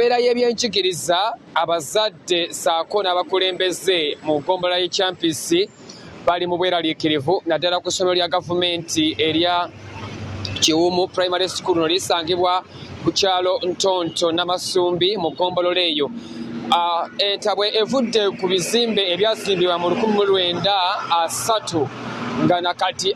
Embeera y'ebyenjigiriza, abazadde ssaako n'abakulembeze mu ggombolola y'e Kyampisi bali mu bweraliikirivu naddala ku ssomero lya gavumenti erya Kiwumu Primary School. Lino lisangibwa ku kyalo Ntonto Namasumbi mu ggombolola eyo. Entabwe evudde ku bizimbe ebyazimbibwa mu 1930 nga nakati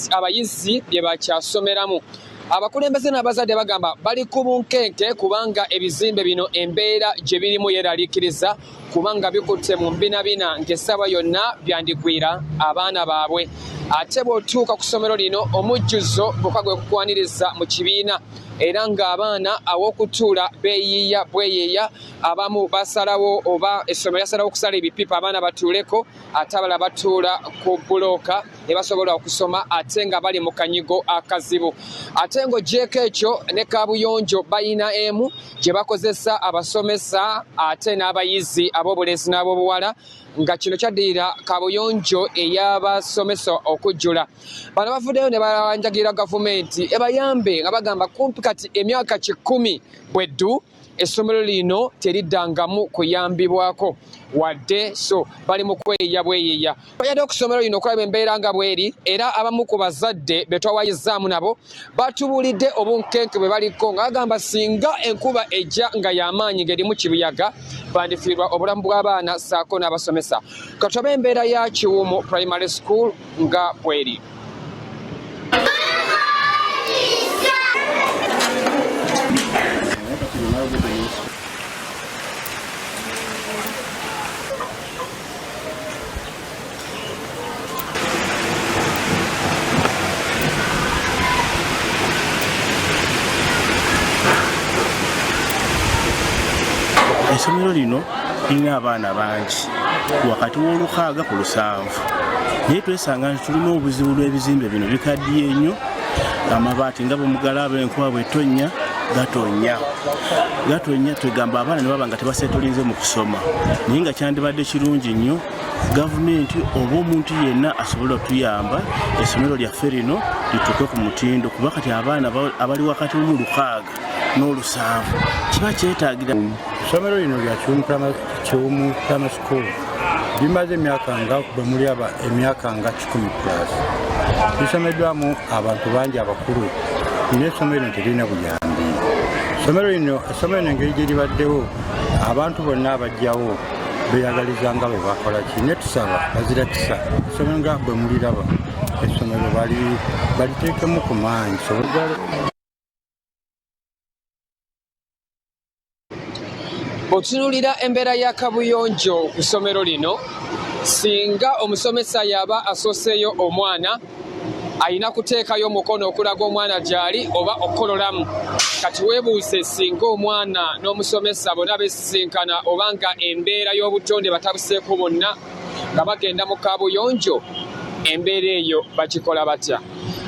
abayizi bye bakyasomeramu. Abakulembeze n'abazadde bagamba bali ku bunkenke kubanga ebizimbe bino embeera gye birimu yeeraliikiriza kubanga bikutte mu mbinabina ng'essaawa yonna byandigwira abaana baabwe. Ate bw'otuuka ku ssomero lino omujjuzo gwokka gwe gukwaniriza mu kibiina era ng'abaana aw'okutuula beeyiiya bweyiiya, abamu basalawo oba essomero lyasalawo okusala ebipipa abaana batuuleko ate abalala batuula ku bbulooka ne basobola okusoma ate nga bali mu kanyigo akazibu. Ate ng'oggyeeko ekyo ne kaabuyonjo balina emu gye bakozesa abasomesa ate n'abayizi ab'obulenzi n'ab'obuwala nga kino kyaddirira kaabuyonjo ey'abasomesa okujjula. Bano bavuddeyo ne bawanjagira gavumenti ebayambe nga bagamba kumpi kati emyaka 100 bweddu essomero lino teriddangamu kuyambibwako wadde, so bali mu kweyiya bweyiya. Twajadde ku ssomero lino okulaba embeera nga bweri era abamu ku bazadde be twawayizaamu nabo batubuulidde obunkenke bwe baliko nga bagamba singa enkuba ejja nga y'amaanyi ng'erimu kibuyaga bandifiirwa obulamu bw'abaana ssaako n'abasomesa. Katulabe embeera ya Kiwumu Primary School nga bweri. Essomero lino lirina abaana bangi wakati w'olukaaga ku lusanvu, naye twesanga nti tulina obuzibu lw'ebizimbe bino bikaddiye nnyo, amabaati nga bwemugalaba enkuba bwetonnya gatonnya gatonnya, twegamba abaana ne baba nga tebaseetolinze mu kusoma, naye nga kyandibadde kirungi nnyo gavumenti oba omuntu yenna asobola otuyamba essomero lyaffe lino lituuke ku mutindo, kuba kati abaana abali wakati mu lukaaga n'olusanvu kiba kyetaagira. Essomero lino lya Kiwumu Primary School limaze emyaka nga bwe muli aba emyaka nga 100 plus, lisomeddwamu abantu bangi abakulu, naye essomero lino teririna buyambi. Essomero lino essomero lino engeri gye libaddewo abantu bonna abajjawo beyagaliza nga bwe bakola ki, ne tusaba bazira kisa essomero nga bwe muliraba essomero baliteekemu ku maanyi. Otunuulira embeera ya kabuyonjo ku ssomero lino, singa omusomesa yaba asooseeyo omwana alina kuteekayo omukono okulaga omwana gy'ali oba okukololamu. Kati weebuuse singa omwana n'omusomesa bonna beesisinkana oba nga embeera y'obutonde batabuseeko bonna nga bagenda mu kabuyonjo, embeera eyo bagikola batya?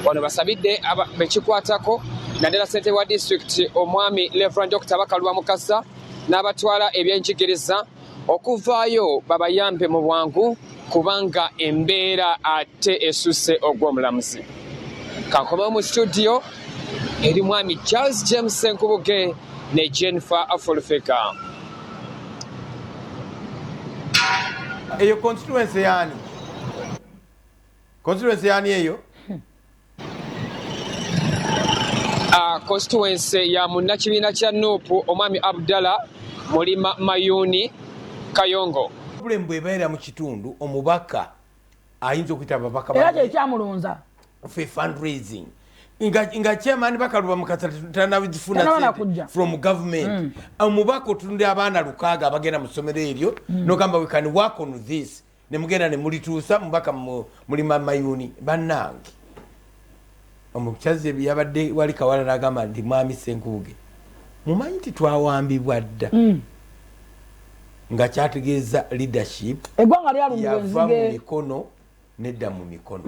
Wano basabidde bekikwatako naddala ssentebe wa disitulikiti omwami Reverend Dr. Bakaluba Mukasa n'abatwala ebyenjigiriza okuvaayo babayambe mu bwangu kubanga embeera ate esusse ogw'omulamuzi. Kankomewo mu studio eri mwami Charles James Ssenkubuge ne Jennifer Fulfika. Eyo constituency yani? Constituency yani eyo? Constituency ya munnakibiina kya NUP omwami Abdallah Mulima Mayuni Kayongo. Problem bw'ebeera mu kitundu, omubaka ayinza okuyita ababaka era kyekyamulonza fe fundraising nga chairman Bakaluba Mukasa tanazifuna sente from government. Omubaka otundira abaana 600 abagenda mu ssomero eryo, nogamba we can work on this, nemugenda nemulituusa. Mubaka Mulima Mayuni, bannange, omukyazi yabadde wali Kawala nagamba nti mwami Ssenkubuge, mumanyi nti twawambibwa dda, nga kyategeeza leadership eggwanga lyalumibwa yava mu enzige mikono nedda mu mikono.